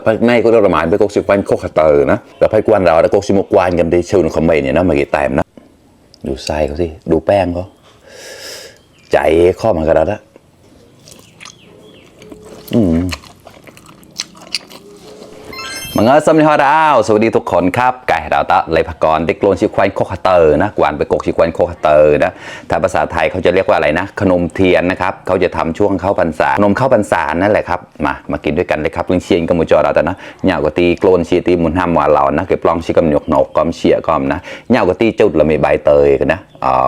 lập phải nay có đâu là mãi với cô xung quanh khô khát tờ nó lập phải quan rồi đã cô xung một quan gần đi siêu nó không mày này nó mà cái tèm nóดูไส้เขาสิดูแป้งเขาใจข้อมันกระดาษมังเอิญสวัสดีฮอดาวสวัสดีทุกคนครับไก่ดาวตะเลยพกรเด็กโลนชิควันโคคาเตอร์นะกวนไปกกชิควันโคคาเตอร์นะถ้าภาษาไทยเขาจะเรียกว่าอะไรนะขนมเทียนนะครับเขาจะทำช่วงเข้าพรรษาขนมเข้าพรรษานั่นแหละครับมากินด้วยกันเลยครับลุงเชียนกับมูจอเราแต่นะเหยาก็ตีโกลนเชียตีมุนห้ามว่าเรานะเก็บปลองชิกำหยกหนกกอมเชียกอมนะเหยาก็ตีจุดเรามีใบเตยกันนะ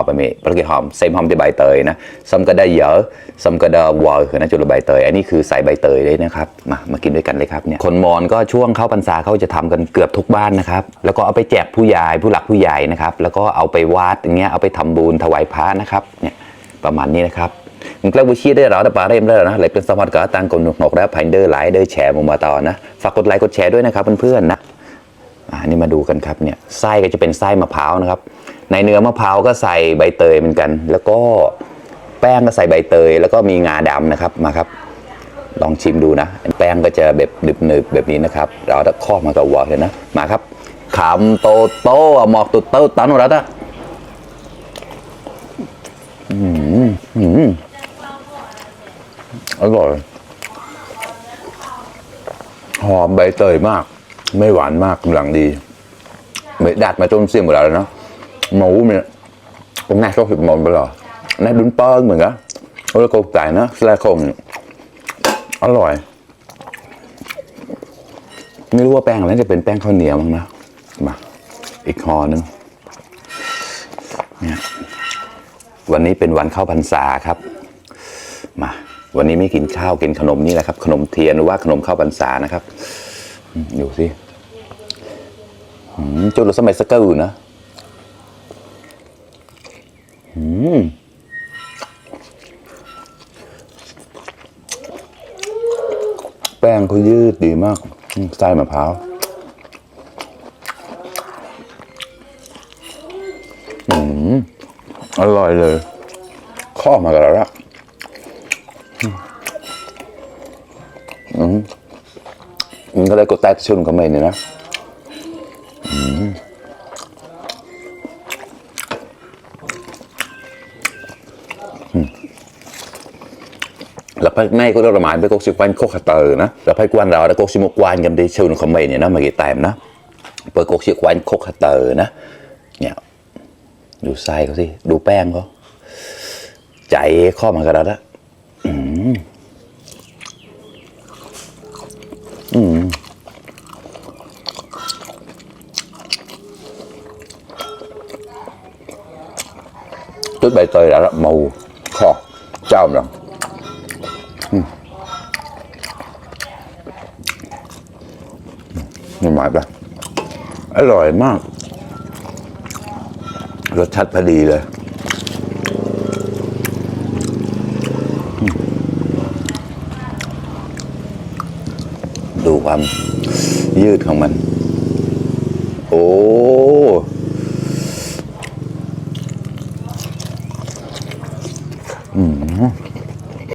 ไปมีปลาเกหอมเซมหอมที่ใบเตยนะซ้ำก็ได้เยอะซ้ำก็ได้วอลคือนะจุดละใบเตยอันนี้คือใส่ใบเตยเลยนะครับมากินด้วยกันเลยครับเนี่ยคนมอญก็ช่วงเข้าพรรษาเขาจะทำกันเกือบทุกบ้านนะครับแล้วก็เอาไปแจกผู้ใหญ่ผู้หลักผู้ใหญ่นะครับแล้วก็เอาไปวัดอย่างเงี้ยเอาไปทำบุญถวายพระนะครับเนี่ยประมาณนี้นะครับมันกล้าบูชีได้หรอแต่ปลาเริ่มได้แล้วนะเลยเป็นสมบัติกระตังกลนกแล้วไผ่เดอร์ไหลเดอร์แชร์มาต่อนะฝากกดไลค์กดแชร์ด้วยนะครับเพื่อนๆนะนี่มาดูกันครับเนี่ยไส้ก็จะเป็นไส้มะพร้าวนะครับในเนื้อมะพร้าวก็ใส่ใบเตยเหมือนกันแล้วก็แป้งก็ใส่ใบเตยแล้วก็มีงาดำนะครับมาครับลองชิมดูนะแป้งก็จะแบบหนึบๆแบบนี้นะครับเราจะข้อมากับวอลเลยนะมาครับขำโตโตหมอกตุดเต้าตันหมดแล้วนะอร่อยหอมใบเตยมากไม่หวานมากกำลังดีไม่ดัดมาจนเสี่ยงหมดแล้วเนาะหมูเนี่ยผมน่าชอบผิดหมดไปหรอน่าดุนเปิ้ลเหมือนกันแล้วก็ไก่นะแซ่คงอร่อยไม่รู้ว่าแป้งอะไรจะเป็นแป้งข้าวเหนียวมั้งนะมาอีกห่อนึงเนี่ยวันนี้เป็นวันเข้าพรรษาครับมาวันนี้ไม่กินข้าวกินขนมนี่แหละครับขนมเทียนหรือว่าขนมเข้าพรรษานะครับอยู่สิจุดเราสมัยสกัดอยู่นะแป้งเขายืดดีมากไส้มะพร้าวอร่อยเลยข้อมากันแล้วมันก็เลยกดแตกชุ่มกับเมนูนะlập phải nay có đâu là mãi với cô xung quanh khô khát tờ nó lập phải quan rồi đã cô xung một quan gần đi siêu nó không mày này nó mà cái tèm nó với cô xung quanh khô khát tờ nóเนี่ยดูไส้เขาสิดูแป้งเขาใจข้อมันกระดาษละchútใบเตยđã màu kho chào rồiหมายไปอร่อยมากรสชาติพอดีเลยดูความยืดของมัน